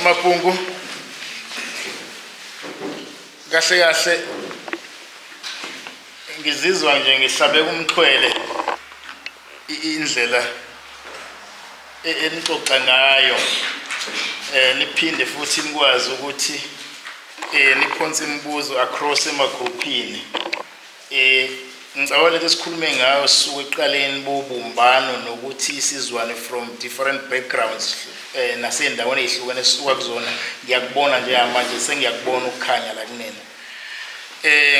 Maphungu kahle kahle ngizizwa nje ngihlabeka umxhwele indlela enixoxa ngayo niphinde futhi nikwazi ukuthi niphonse imibuzo across emagruphini. Ngicabanga lento esikhulume ngayo sisuke ekuqaleni bobumbano nokuthi sizwane from different backgrounds nasey'ndaweni ey'hlukene esisuka kuzona. Ngiyakubona njengamanje sengiyakubona ukukhanya la kunina.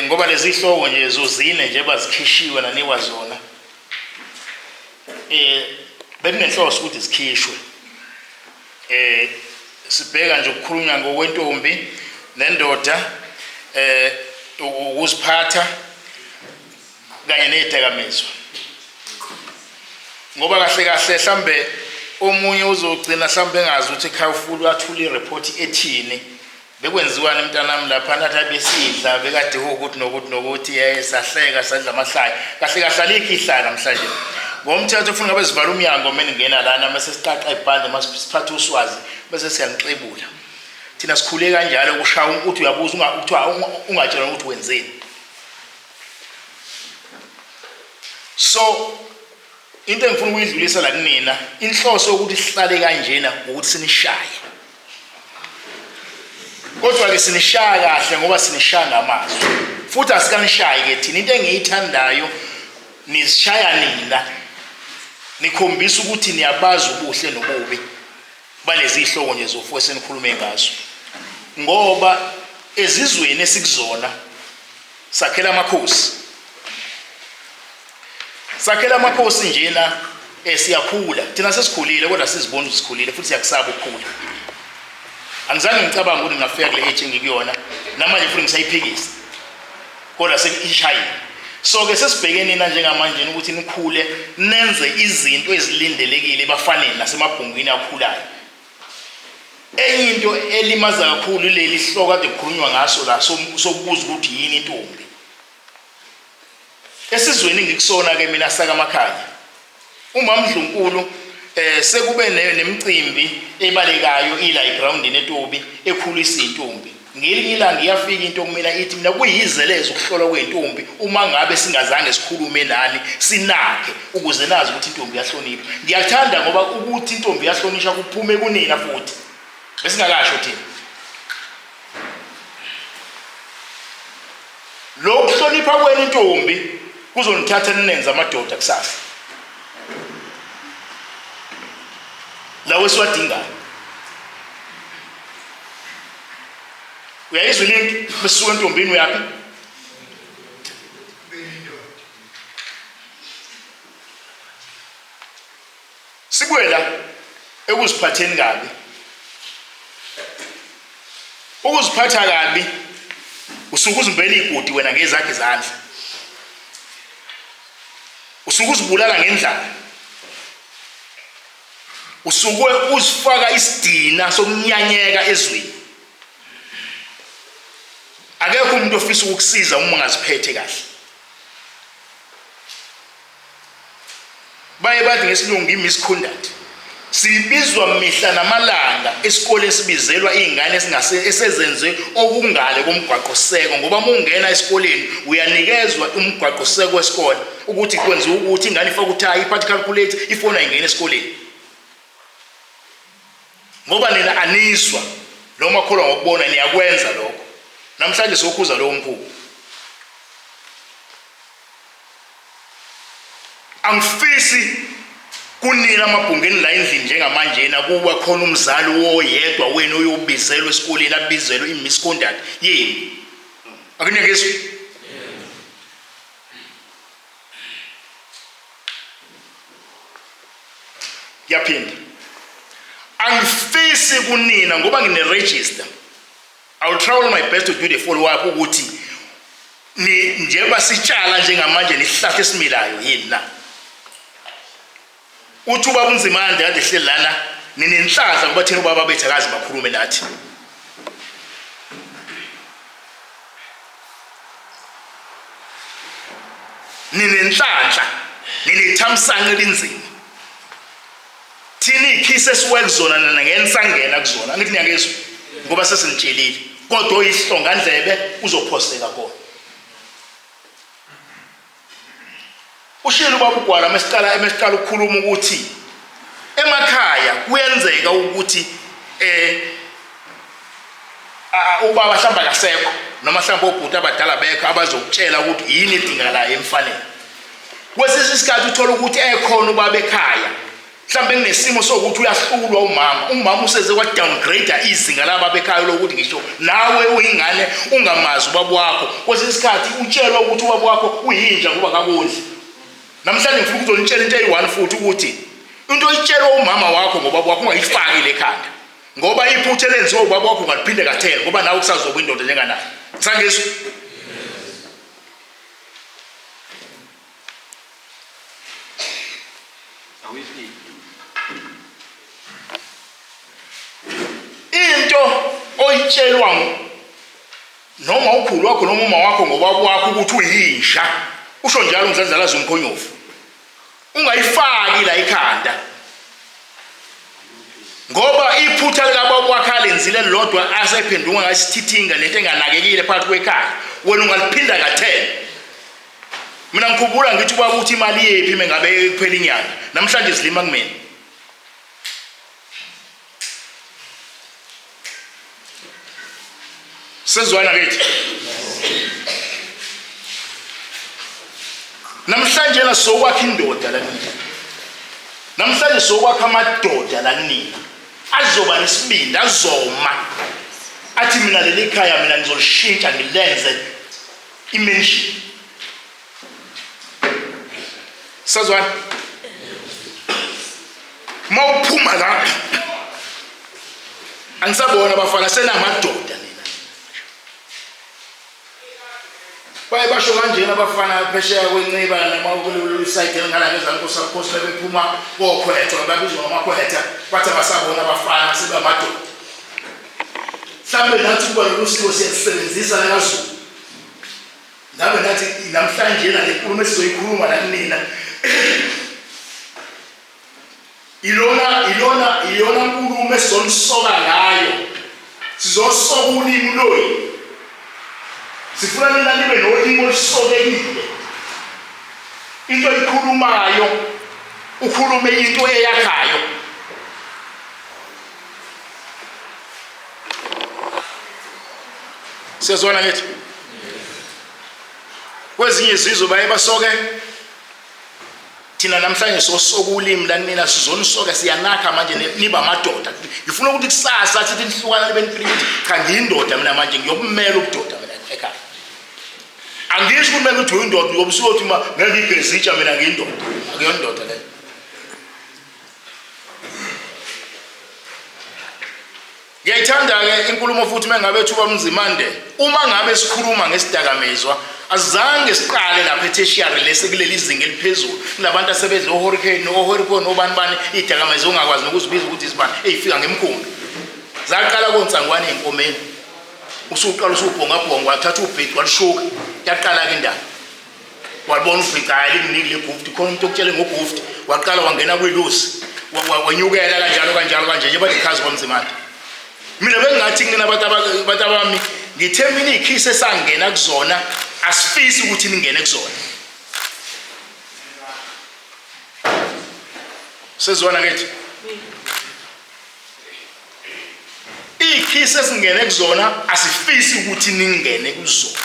Ngoba lezi hloko nje zozine nje bazikhishiwe nanikwa zona. Bekunenhloso ukuthi zikhishwe. Sibheka nje ukukhulunywa ngokwentombi nendoda, ukuziphatha kanye nezidakamizwa. Ngoba kahle kahle mhlambe omunye uzogcina mhlambe engazi ukuthi ekhaya ufuna athule ireport ethini. Bekwenziwani mntanami lapha nathi abesidla bekade ukuthi nokuthi nokuthi sahleka sadla amahlaya. Kahle kahle alikho ihlaya namhlanje. Ngomthetho ufuna ngabe sivala umnyango uma ningena lana mase siqaqa ibhande mase siphatha uswazi bese siyanixebula. Thina sikhule kanjalo kushaya ukuthi uyabuza kuthiwa ungatshelwa ukuthi wenzeni. So into engifuna ukuyidlulisa la kunina, inhloso yokuthi sihlale kanjena ukuthi sinishaye. Kodwa ke sinishaya kahle ngoba sinishaya ngamazwi. Futhi asikanishayi ke thina, into engiyithandayo nizishaya nina. Nikhombisa ukuthi niyabazi ubuhle nobubi balezi zihloko nje zofu esenikhulume ngazo. Ngoba ezizweni esikuzona sakhela amakhosi. Sakhela amakhosi njena siyakhula. Thina sesikhulile kodwa sizibona ukuthi sikhulile futhi siyakusaba ukukhula. Angizange ngicabange ukuthi ngingafika kule age engikuyona namanje futhi ngisayiphikisa. Kodwa seyishayile. So ke sesibheke nina njengamanje ukuthi nikhule nenze izinto ezilindelekile ebafaneni nasemabhungwini akhulayo. Enye into elimaza kakhulu leli sihloko kade kukhulunywa ngaso la sokubuza ukuthi yini intombi. Esizweni ngikusona ke mina sakaMakhanya. UMamDlunkulu sekube nemicimbi ebalekayo ila egroundini eTobi ekhulisa intombi. Ngelinye ilanga iyafika into kumina ithi mina kuyizeleze ukuhlolwa kwentombi uma ngabe singazange sikhulume nani sinakhe ukuze nazi ukuthi intombi iyahlonipha. Ngiyakuthanda ngoba ukuthi intombi iyahlonishwa kuphume kunina futhi. Besingakasho thina. Lo kuhlonipha kwenu intombi kuzonithatha ninenze amadoda kusasa. Lawo esiwadingayo. Uyayizwa ilink besuka entombini uyaphi? Sibuye la ekuziphatheni kabi. Ukuziphatha kabi usuke uzimbela igodi wena ngezakhe izandla. Usuke uzibulala ngendlala. Usuke uzifaka isidina sokunyanyeka ezweni. Akekho umuntu ofisa ukukusiza uma ungaziphethe kahle. Baye bathi ngesilungu i-misconduct. Sibizwa mihla namalanga esikoleni sibizelwa iy'ngane esezenze okungale komgwaqoseko ngoba uma ungena esikoleni uyanikezwa umgwaqoseko wesikole ukuthi kwenziwa ukuthi ingane ifake uthayi iphathe calculator ifoni ayingena esikoleni. Ngoba nina anizwa noma kholwa ngokubona niyakwenza lokho. Namhlanje sokhuza lowo mkhuba. Angifisi kunina amabhungeni la endlini njengamanjena kuba khona umzali woyedwa wenu oyobizelwa esikoleni abizelwe i-misconduct yenu. Akunekizwe? Ngiyaphinda. Angifisi kunina ngoba ngine register. I will try all my best to do the follow up ukuthi ni njengoba sitshala njengamanje nesihlahla esimilayo yini na. Uthi ubaba uNzimande kade ehleli lana ninenhlanhla ngoba thina ubaba bethu akazi bakhulume nathi. Ninenhlanhla, ninethamsanqa elinzima. Thina ikhisi esiwe kuzona nina ngeke nisangena kuzona. Angithi niyangizwa? Ngoba sesinitshelile. Kodwa oyihlongandlebe uzophoseka kona. Ushilo ubaba uGwala mesiqala emesiqala ukukhuluma ukuthi emakhaya kuyenzeka ukuthi eh ubaba mhlawumbe akasekho noma mhlawumbe obhuti abadala bekho abazokutshela ukuthi yini edingakalayo emfaneni. Kwesinye isikhathi uthola ukuthi ekhona ubaba ekhaya mhlawumbe kunesimo sokuthi uyahlulwa umama, umama useze kwa downgrade izinga lababa ekhaya lokuthi ngisho nawe uyingane ungamazi ubaba wakho. Kwesinye isikhathi utshelwa ukuthi ubaba wakho uyinja ngoba akakondli. Namhlanje ngifuna ukuzonitshela into eyi-one futhi ukuthi into oyitshelwa umama wakho ngobaba wakho ungayifaki le ekhanda. Ngoba iphutha elenziwa ubaba wakho ungaliphinde kathele ngoba nawe kusazoba indoda njenganaye. Sangizwa? Into oyitshelwa noma ukhulu wakho noma uma wakho ngobaba wakho ukuthi uyinja usho njalo umdlandlalazi umkhonyovu ungayifaki la ikhanda ngoba iphutha likababa wakhe alenzile lodwa asephenduka ngasithithinga lento enganakekile phakathi kwekhaya wena ungaliphinda ka-10. Mina ngikhumbula ngithi ubaba uthi imali yephi mengabe kuphela inyanga namhlanje zilima kumina. Sezwana kithi namhlanje na sokwakha indoda la nina, namhlanje sokwakha amadoda la nina azoba nesibindi, azoma athi mina leli khaya mina ngizolishintsha ngilenze imension. Sazwana mawuphuma la angisabona abafana senamadoda nina. Baye basho kanjena abafana phesheya kweNciba noma kulolu side elingala ngezansi koSakhosi bephuma kokhwetha babizwa ngamakhwetha bathi abasabona abafana sebamadoda. Mhlawumbe nathi kuba lolu siko siyalisebenzisa lakaZulu. Ngabe nathi namhlanje na le nkulumo esizoyikhuluma la kunina ilona ilona iyona nkulumo esizonisoka ngayo. Sizosoka ulimi lwenu. Sifuna nina nibe nolimi olusokekile. Into oyikhulumayo ukhulume into eyakhayo. Siyazwana ngithi? Kwezinye izizwe baye basoke, thina namhlanje sosoka ulimi lanina, sizonisoka siyanakha manje niba amadoda. Ngifuna ukuthi kusasa sithi nihlukana nibe nifile ukuthi cha ngiyindoda mina manje ngiyokumela ubudoda mina ekhaya. Angisho ukuthi kumele uthi uyindoda ngoba usuyothi uma ngeke igeze itsha mina ngiyindoda. Akuyona indoda leyo. Ngiyayithanda-ke inkulumo futhi uma ngabe ethuba uMzimande, uma ngabe sikhuluma ngesidakamizwa azange siqale lapha e-tertiary lesi kuleli zinga eliphezulu kunabantu asebedle o-hurricane o-hurricane obani bani iy'dakamizwa ongakwazi nokuzibiza ukuthi izibani ey'fika ngemkhumbi zaqala konsangwane ey'nkomeni usuqala usubhongabhonga wathatha ubhici walishuka yaqala-ke indaba Walibona ubhica hayi linginiki le gufti khona umuntu okutshele ngogufti waqala wangena kwilusi wenyukela kanjalo kanjalo kanje nje bathi khazi kwamzimande. Mina bengingathi kunina abantu abantu abami ngithe mina ikhisi esangena kuzona asifisi ukuthi ningene kuzona. Sezwana kithi. Ikhisi esingene kuzona asifisi ukuthi ningene kuzona.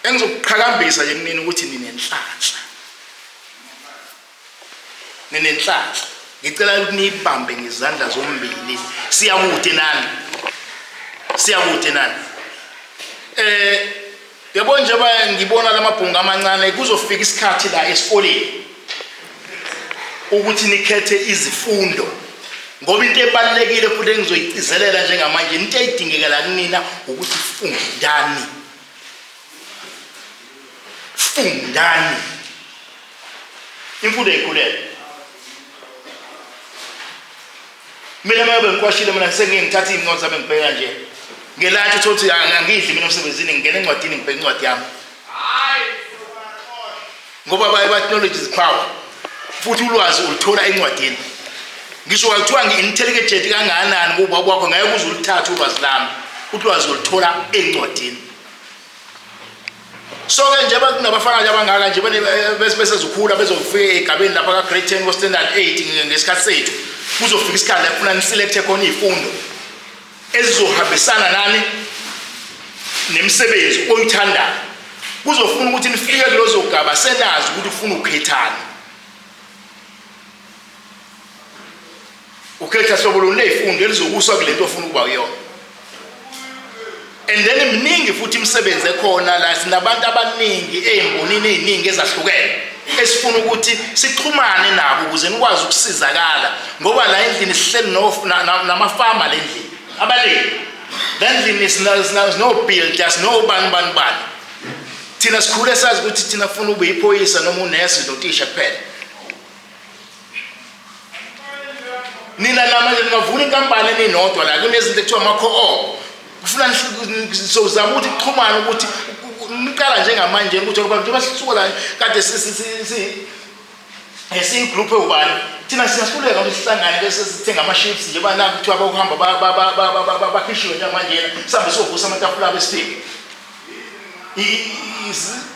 Engizokuqhakambisa nje kunini ukuthi ninenhlanhla, ninenhlanhla. Ngicela ukuthi niyibambe ngezandla zombili. Siyakude nani, siyakude nani. Yabo njengoba ngibona lamabhungu amancane kuzofika isikhathi la esikoleni ukuthi nikhethe izifundo ngoba into ebalulekile futhi engizoyicizelela njengamanje into eyidingekela kunina ukuthi fundani, fundani imfundo ikhulele. Mina uma bengikwashile mina sengike ngithathe iy'ncwadi zami ngibheka nje ngelantshi uthole ukuthi angidli mina emsebenzini ngingena encwadini ngibheka incwadi yami. Ngoba baye bathi knowledge is power. Futhi ulwazi uluthola encwadini. Ngisho kwakuthiwa ngi-intelligent kangakanani kubaba wakho ngeke uze uluthathe ulwazi lami. Ulwazi uluthola encwadini. So ke nje kunabafana nje abangaka nje besezokhula bezofika egabeni lapha ka grade 10 ko standard 8 ngesikhathi sethu. Kuzofika isikhathi la kufuna niselecte khona izifundo ezizohambisana nani nemisebenzi oyithandayo. Kuzofuna ukuthi nifike kulozo gaba senazi ukuthi ufuna ukhethani. Ukhetha hlobo luni ley'fundo elizokusa kule nto ofuna ukuba kuyona. And then miningi futhi imisebenzi ekhona la, sinabantu abaningi ey'mbonini ey'ningi ezahlukene esifuna ukuthi sixhumane nabo ukuze nikwazi ukusizakala, ngoba la endlini sihleli namafama la endlini, abalimi la endlini sino-builder, sinobani bani bani. Thina sikhule sazi ukuthi thina funa ube yiphoyisa noma unesi notisha kuphela. Nina namanje ningavula inkampani eninodwa la, kunezinto ekuthiwa ama-co-op. Kufuna sozama ukuthi kuxhumane ukuthi niqala njengamanje ukuthi ngoba njengoba sisuka la kade siyi-group ewubani, thina siyahluleka ukuthi sihlangane bese sithenga ama-ships njengoba naku kuthiwa abakuhamba bakhishiwe njengamanje, sihambe siyovusa amatafula abo esifike.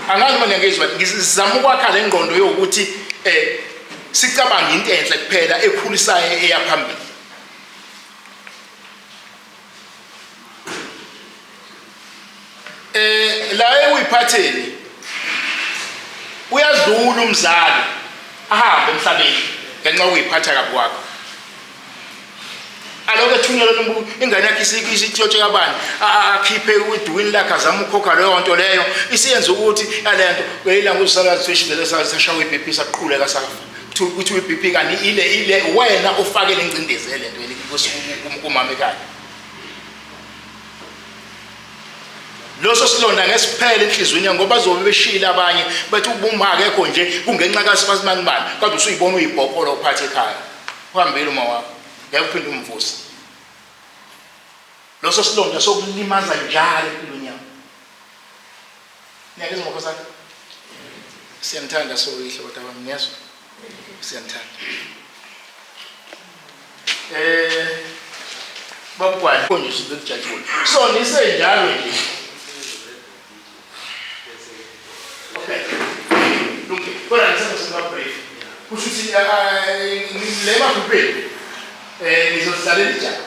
Angazi noma niyangizwa, ngizama ukwakha le ngqondo yokuthi sicabange into enhle kuphela ekhulisayo eya phambili. La ekuyiphatheni uyadlula umzali ahambe emhlabeni ngenxa yokuyiphatha kabi kwakho. Alokhu ethunyelwa ingane yakhe isitshotsheka kabani, akhiphe iduwini lakhe azame ukukhokha leyo nto leyo, isiyenza ukuthi yale nto kwelilanga uzisakazi seshivele sashawa i-B P saqhuleka safa. Kuthiwa i-B P kanti ile wena ofake le ngcindezi le nto kumama ekhaya. Loso silonda ngesiphele enhliziyweni yakho, ngoba bazobe beshile abanye bethi ubuma akekho nje kungenxa kasibani bani, kodwa usuyibona uyibhokolo uphathe ekhaya. Uhambile uma wakho, ngeke uphinde umvuse. Loso silonda sokulimaza njalo empilweni yakho. Niyakizwa makhosana? Siyanithanda soyihlo kodwa bami, niyezwa? Siyanithanda. Babugwala konje size kujatshule. So nisenjalo nje. Okay. Lungi. Kodwa ngisenza brief. Kusho ukuthi le maphupheni ngizozihlalela ijaba.